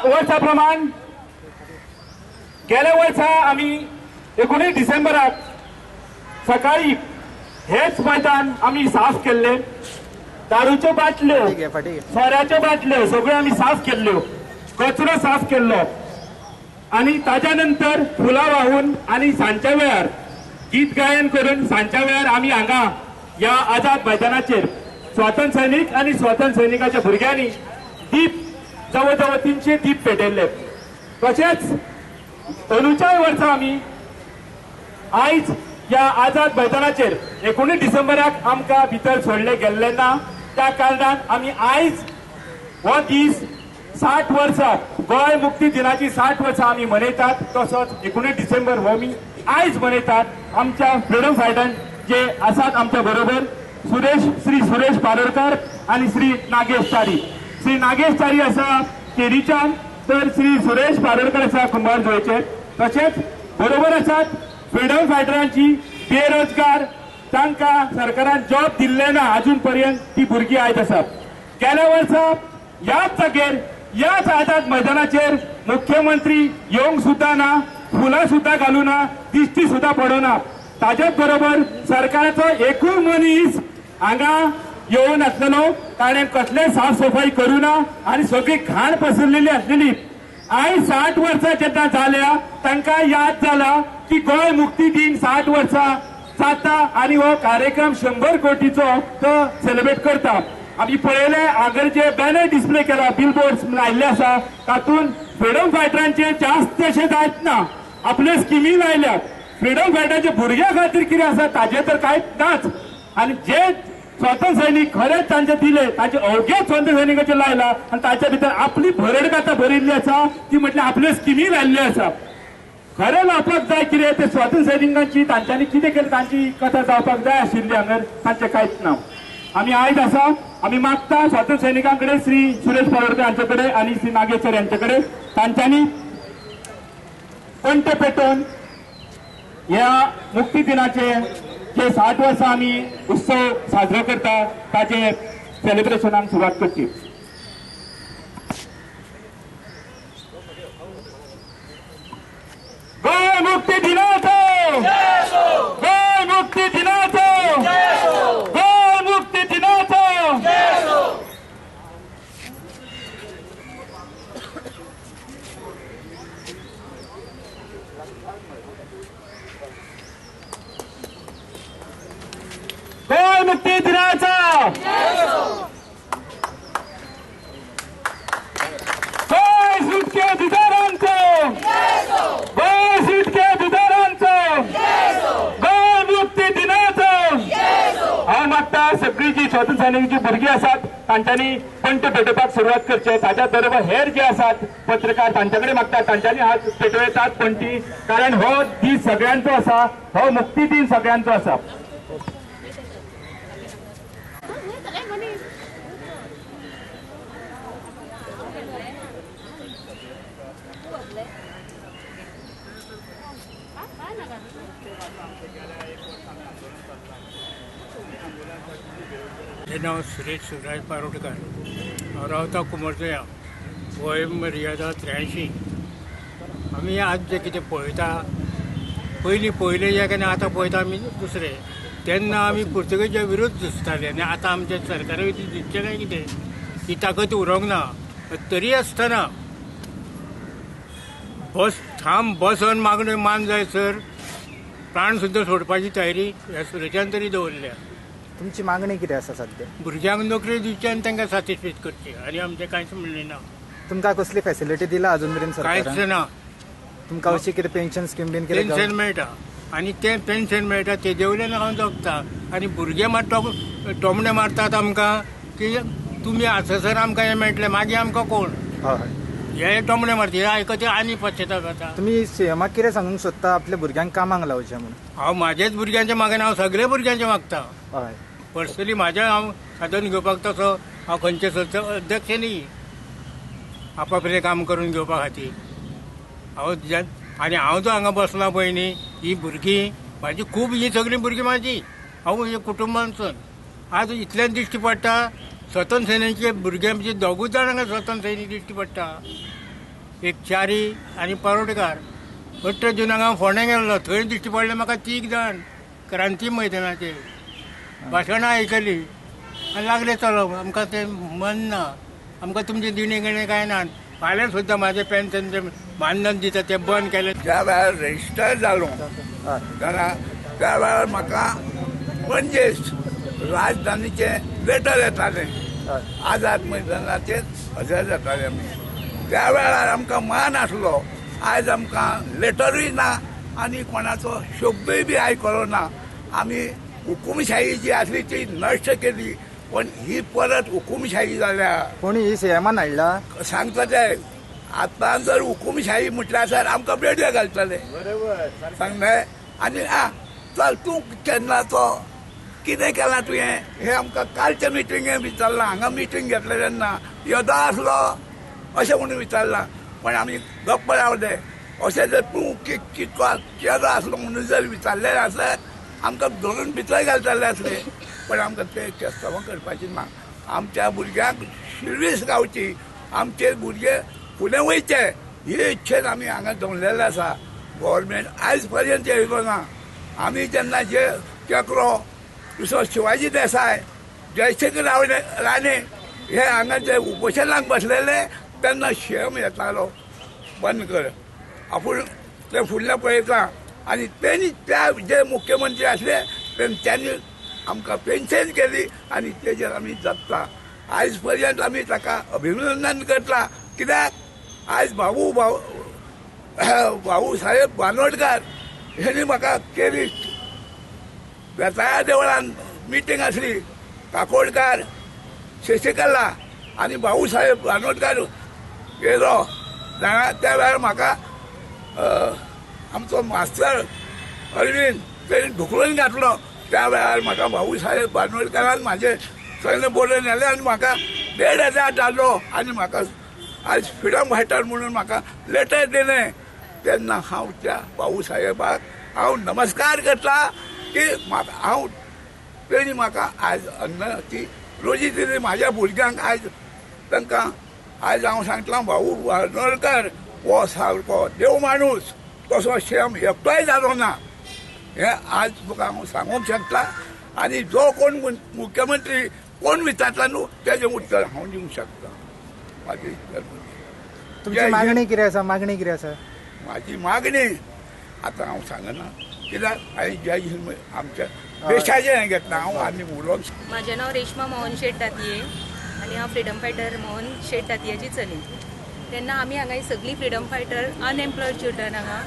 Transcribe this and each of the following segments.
वर्सा प्रमाण गेल्या वर्सा आमी 19 डिसेंबराक सकाळी हेच मैदान आमी साफ केल्ले. दारूच्यो बाटल्यो, सोऱ्याच्यो बाटल्यो सगळ्यो आमी साफ केल्ल्यो, कचरो साफ केल्लो आनी ताज्या नंतर फुलां वाहून आनी सांजच्या वेळार गीत गायन करून सांजच्या वेळार आमी हांगा ह्या आझाद मैदानाचेर स्वातंत्र्य सैनीक आनी स्वातंत्र्य सैनिकाच्या भुरग्यांनी दीप जवळ जवळ 300 दीप पेटयल्ले. तशेंच अंदूच्याय वर्सा आमी आयज ह्या आझाद मैदानाचेर 19 डिसेंबराक आमकां भितर सोडले गेल्ले ना. त्या कारणान आमी आयज हो दीस 60 वर्सां गोंय मुक्ती दिनाची 60 वर्सां आमी मनयतात. तसोच 19 डिसेंबर हो आमी आयज मनयतात. आमच्या फ्रिडम फायटर जे आसात आमच्या बरोबर श्री सुरेश पारोडकर आनी श्री नागेश च्यारी. श्री नागेश च्यारी आसा केरीच्यान, तर श्री सुरेश पारोडकर आसा कुंभारजुवेचे. तशेंच बरोबर आसात फ्रिडम फायटरांची बेरोजगार, तांकां सरकारान जॉब दिल्ले ना अजून पर्यंत, ती भुरगीं आयज आसात. गेल्या वर्सा ह्याच जागेर ह्याच आझाद मैदानाचेर मुख्यमंत्री येवंक सुद्दां ना, फुलां सुद्दां घालूं ना, दिश्टी सुद्दां पडना. ताज्याच बरोबर सरकाराचो एकूय मनीस हांगा येवन आसलेलो, ताणें कसलें साफ सफाई करूं ना आनी सगळी घाण पसरलेली आसलेली. आयज 60 वर्सां जेन्ना जाल्या तांकां याद जाला की गोंय मुक्ती दिन 60 वर्सां जाता आनी हो कार्यक्रम 100 कोटीचो तो सेलिब्रेट करता. आमी पळयले हांगर जे बॅनर डिस्प्ले केला, बिल बोर्ड लायिल्ले आसा, तातूंत फ्रिडम फायटरांचे जास्त अशें जायत ना. आपल्यो स्किमी लायल्यात फ्रिडम फायटरांच्या भुरग्यां खातीर कितें आसा ताजें तर कांयच नाच. आनी जे स्वातंत्र्य सैनीक खरेंच तांचे दिले तांचे अवघेच स्वातंत्र्य सैनिकाचे लायला आनी ताच्या भितर आपली भरड कथा भरिल्ली आसा, ती म्हटल्यार आपल्यो स्किमी लायिल्ल्यो आसा. खरें लावपाक जाय कितें ते स्वातंत्र्य सैनिकांची तांच्यांनी कितें केलें तांची कथा जावपाक जाय आशिल्ली, हांगर तांचें कांयच ना. आमी आयज आसा, आमी मागता स्वातंत्र्य सैनिकां कडेन, श्री सुरेश पारोडकर हांचे कडेन आनी श्री नागेश च्यारी हांचे कडेन, तांच्यांनी पणटे पेटोवन ह्या मुक्ती दिनाचे जे 60 वर्सां आमी उत्सव साजरो करता ताचे सेलिब्रेशनाक सुरवात करची. गोंय मुक्ती दिनाचो, गोंय मुक्ती दिनाचो, गोंय मुक्ती दिनाचो. गोंय मुक्ती दिनाचो, गोंय सुटके झुजारांचो, गोंय सुटके झुजारांचो, गोंय मुक्ती दिनाचो. हांव मागता सगळीं जी स्वातंत्र्य सैनिकांची भुरगीं आसात तांच्यांनी पणटे पेटोवपाक सुरवात करचे. ताच्या बरोबर हेर जे आसात पत्रकार तांचे कडेन मागता तांच्यांनी हात पेटोवं पणटी, कारण हो दीस सगळ्यांचो आसा, हो मुक्ती दीन सगळ्यांचो आसा. म्हजें नांव सुरेश शिवराज पारोडकर, हांव रावता कुंभारजुव्यां, वय मर्यादा 83. आमी आज जें कितें पळयता, पयलीं पळयलें जें आनी आतां पळयता आमी दुसरें. तेन्ना आमी पुर्तुगेजा विरुद्ध झुजताले आनी आतां आमच्या सरकारा विरुद्ध झुजचें काय कितें ही ताकद उरोंक ना. तरी आसतना बस थांब बसन मागण्यो मान जाय सर प्राण सुद्दां सोडपाची तयारी ह्या सुरेशान तरी दवरल्या. तुमची मागणी कितें आसा सध्या? भुरग्यांक नोकरी दिवची आनी तांकां सॅटिस्फाय करची आनी आमचें कांयच म्हणलें ना. तुमकां कसली फॅसिलिटी दिला अजून मेरेन कांयच सरकारान? ना. तुमकां अशी कितें पेन्शन स्कीम बीन कितें? पेन्शन मेळटा आनी तें पेन्शन मेळटा तेजे वयल्यान हांव जगता. आनी भुरगे मात टोमणे मारतात आमकां की तुमी आसासर आमकां हें मेळटलें, मागीर आमकां कोण? हय, हे टोमणे मारता, हे आयकते आनी पश्चाताप जाता. तुमी सीएमाक कितें सांगूंक सोदता आपल्या भुरग्यांक कामाक लावचें म्हणून? हांव म्हाजेच भुरग्यांचे मागना, हांव सगळे भुरग्यांचे मागता. हय, पर्सनली म्हाज्या हांव साधन घेवपाक तसो हांव खंयचे संस्थे अध्यक्ष न्ही, आपापलें काम करून घेवपा खातीर हांव. आनी हांव जो हांगा बसला पळय न्ही, ही भुरगीं म्हाजी खूब, ही सगळीं भुरगीं म्हाजी, हांव म्हज्या कुटुंबांसून आज इतल्यान दिश्टी पडटा. स्वतंत्र सेनेचे भुरगे म्हणजे दोगूच जाण हांगा स्वतंत्र सैनीक दिश्टी पडटा. एक च्यारी आनी पारोडकार. 18 जुनाक हांव फोंड्या गेल्लो, थंय दिश्टी पडले म्हाका 3 जाण क्रांती मैदानाचेर भाशणां आयकली आनी लागले चलो. आमकां तें मन ना, आमकां तुमचें दिणें घेणें कांय ना. फाल्यां सुद्दां म्हाजें पेन्शन जें मानधन दिता तें बंद केलें. ज्या वेळार रजिस्टर जालो तेन्ना त्या वेळार म्हाका पणजे राजधानीचे लेटर येतालें, आझाद मैदानाचेर हजर जाताले आमी. त्या वेळार आमकां मान आसलो. आयज आमकां लेटरूय ना आनी कोणाचो शब्दूय बी आयकलो ना. आमी हुकुमशाही जी आसली ती नश्ट केली, पण ही परत हुकुमशाही जाल्या. कोणी ही सीएमान हाडला? सांगता ते आतां जर हुकुमशाही म्हटल्यार सर आमकां बेडयो घालतले सांगले. आनी आ चल तूं केन्ना तो कितें केलां तुवें हें आमकां कालच्या मिटिंगे विचारलां. हांगा मिटींग घेतलें तेन्ना येदो आसलो अशें म्हणून विचारलां, पण आमी गप्प रावले. अशें जर तूं कितको केदो आसलो म्हणून जर विचारलें आसल्यार आमकां धरून भितर घालतले आसले. पण आमकां ते केस्तांवां करपाचें ना. आमच्या भुरग्यांक शिर्वीस गावची, आमचे भुरगे फुडें वयचे ही इच्छेन आमी हांगा जमलेले आसा. गव्हर्मेंट आयज पर्यंत येयलो ना. आमी जेन्ना जे केकरो, दुसरो शिवाजी देसाय, जयशंकर राणे हे हांगा जे उपोशणाक बसलेले तेन्ना शेम येतालो बंद कर आपूण ते फुडलें पळयता. आनी तेणी त्या जे मुख्यमंत्री आसले तेंच्यांनी आमकां पेन्शन केली आनी तेजेर आमी जगता. आयज पर्यंत आमी ताका अभिनंदन करता, कित्याक आयज भाऊ भाऊ भाऊ साहेब बानोडकार हेणी म्हाका केली. बेताळा देवळान मिटींग आसली, काकोडकार, शशिकला आनी भाऊ साहेब बानोडकार गेलो जाणा. त्या वेळार म्हाका आमचो मास्तर अरविंद तेणी ढुकलून घातलो. त्या वेळार म्हाका भाऊ साहेब बानोडकारान म्हाजे सगळें बरोवन येलें आनी म्हाका 1500 धाडलो आनी म्हाका आयज फ्रिडम फायटर म्हणून म्हाका लेटर दिलें. तेन्ना हांव त्या भाऊ साहेबाक हांव नमस्कार करता की म्हाका हांव तेणी म्हाका आयज अन्नाची रोजी दिली. म्हाज्या भुरग्यांक आयज तांकां आयज हांव सांगता भाऊ बांदोडकर हो सारको देव माणूस, तसो शेम एकटोय जालो ना हें आज तुका हांव सांगूंक शकता. आनी जो कोण मुख्यमंत्री कोण विचारता न्हू तेजें उत्तर हांव दिवंक शकता. म्हाजी तुमची मागणी कितें आसा? मागणी कितें आसा? म्हाजी मागणी आतां हांव सांगना, कित्याक हांवें जय हिंद आमच्या देशाचें हें घेतलां हांव आनी उलोवंक. म्हाजें नांव रेश्मा मोहन शेट तातये आनी हांव फ्रिडम फायटर मोहन शेट तातयाची चली. तेन्ना आमी हांगा सगळीं फ्रिडम फायटर अनएम्प्लॉयड चिल्ड्रन हांगा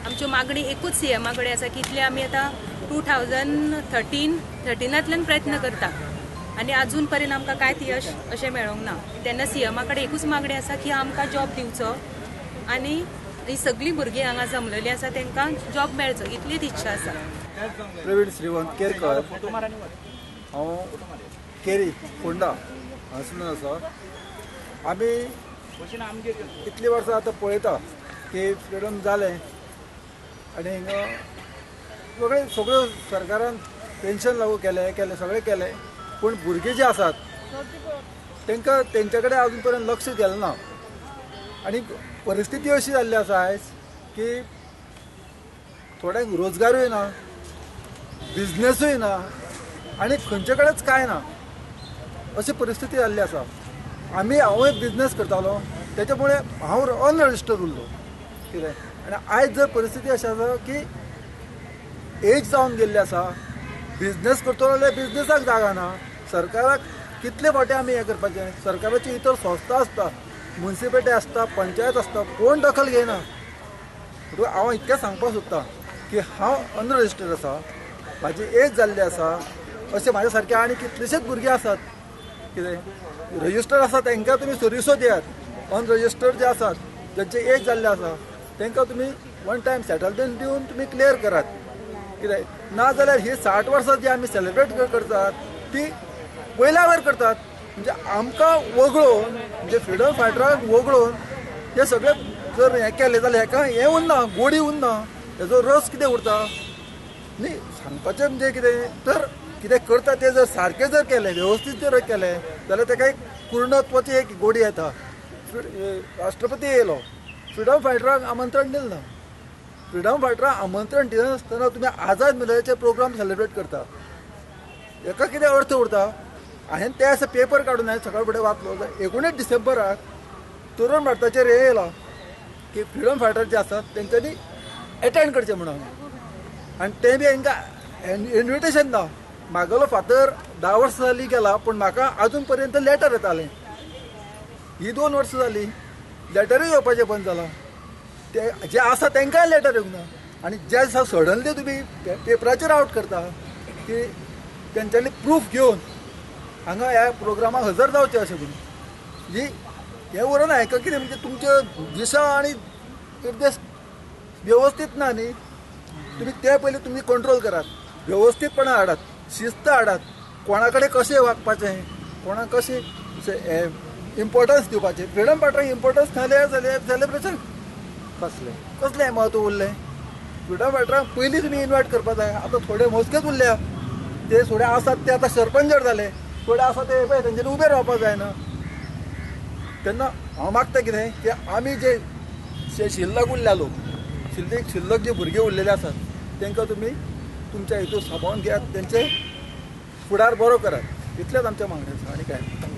आमच्यो मागणी एकूच सीएमा कडेन आसा की इतले आमी आतां 2013 प्रयत्न करता आनी अजून पर्यंत आमकां कांयच यश अशें मेळोंक ना. तेन्ना सीएमा कडेन एकूच मागणी आसा की आमकां जॉब दिवचो आनी ही सगळीं भुरगीं हांगा जमलेलीं आसा तांकां जॉब मेळचो, इतलीच इच्छा आसा. प्रवीण श्रीवंत केरकर, हांव केरी फोंडा हांगासून आसा. आमी इतलीं वर्सां आतां पळयता की फ्रिडम जालें आनी हिंगा सगळे सगळ्यो सरकारान पेन्शन लागू केलें, हें केलें, सगळें केलें, पूण भुरगीं जे आसात तांकां तेंच्या कडेन अजून पर्यंत लक्ष गेलें ना. आनी परिस्थिती अशी जाल्ली आसा आयज की थोड्यांक रोजगारूय ना, बिजनेसूय ना आनी खंयचे कडेच कांय ना अशी परिस्थिती जाल्ली आसा. आमी हांवूय बिजनेस करतालो, तेच्या मुळे हांव अनरजिस्टर उरलो कितें. आनी आयज जर परिस्थिती अशी आसा की एज जावन गेल्ली आसा, बिजनेस करतलो जाल्यार बिजनेसाक जागा ना. सरकाराक कितले फावटी आमी हें करपाचें? सरकाराची इतर संस्था आसता, मुन्सिपालिटी आसता, पंचायत आसता, कोण दखल घेयना. म्हणटकूच हांव इतकें सांगपाक सोदता की हांव अनरजिस्टर्ड आसा, म्हाजी एज जाल्ली आसा, अशे म्हाज्या सारके आनी कितलेशेच भुरगे आसात कितें रजिस्टर आसा तांकां तुमी सर्विसो दियात. अनरजिस्टर्ड जे आसात जांचे एज जाल्ले आसा तांकां तुमी वन टायम सेटलमेंट दिवन तुमी क्लियर करात कितें. ना जाल्यार ही 60 वर्सां जी आमी सेलिब्रेट करतात ती वयल्या वयर करतात, म्हणजे आमकां वगळोवन, म्हणजे फ्रिडम फायटरांक वगळोवन हे सगळे जर हें केलें जाल्यार हेका हें उरना, गोडी उरना, हेजो रस कितें उरता न्ही. सांगपाचें म्हणजे कितें तर कितें करता तें जर सारकें जर केलें, वेवस्थीत जर केलें जाल्यार तेका एक पूर्णत्वाची एक गोडी येता. राष्ट्रपती येयलो, फ्रिडम फायटरांक आमंत्रण दिलें ना. फ्रिडम फायटरांक आमंत्रण दिनासतना तुमी आझाद मैदानाचे प्रोग्राम सेलिब्रेट करता, हेका कितें अर्थ उरता? हांवें ते आसा पेपर काडून हांवें सकाळ फुडें वाचलो जाल्यार 19 डिसेंबराक तरुण भारताचेर हें येयलां की फ्रिडम फायटर जे आसात तेंच्यांनी एटेंड करचें म्हणून, आनी तें बी हांकां इन्विटेशन ना. म्हागेलो फादर 10 वर्सां जालीं गेला, पूण म्हाका आजून पर्यंत लेटर येतालें. ही 2 वर्सां जालीं लेटरूय येवपाचें बंद जालां. ते जे आसा तांकांय लेटर येवंक ना. आनी जे दिसा सडनली तुमी पेपराचेर आवट करता की तेंच्यांनी प्रूफ घेवन हांगा ह्या प्रोग्रामाक हजर जावचें अशें म्हणून, ही हें उरोन हांकां कितें म्हणजे तुमच्यो दिशा आनी निर्देश वेवस्थीत ना न्ही. तुमी ते पयलीं तुमी कंट्रोल करात, वेवस्थीतपणान हाडात, शिस्त हाडात, कोणा कडेन कशें वागपाचें, कोणाक कशें इम्पोर्टन्स दिवपाचें. फ्रिडम फायटरांक इम्पोर्टन्स नाल्यार सेलिब्रेशन कसलें कसलें म्हत्व उरलें? फ्रिडम फायटरांक पयलीं तुमी इनवायट करपा जाय. आतां थोडे मोजकेच उरल्या, ते थोडे आसात ते आतां सरपंचर जाले, थोडे आसा ते पळय तेंच्यांनी उबे रावपाक जायना. तेन्ना हांव मागता कितें की आमी जे शिल्लक उरल्या लोक, शिल्लक जे भुरगे उरलेले आसात तांकां तुमी तुमच्या हितून सांबाळून घेयात, तेंचे फुडार बरो करात, इतलेंच आमच्या मागणें आसा आनी कांय ना.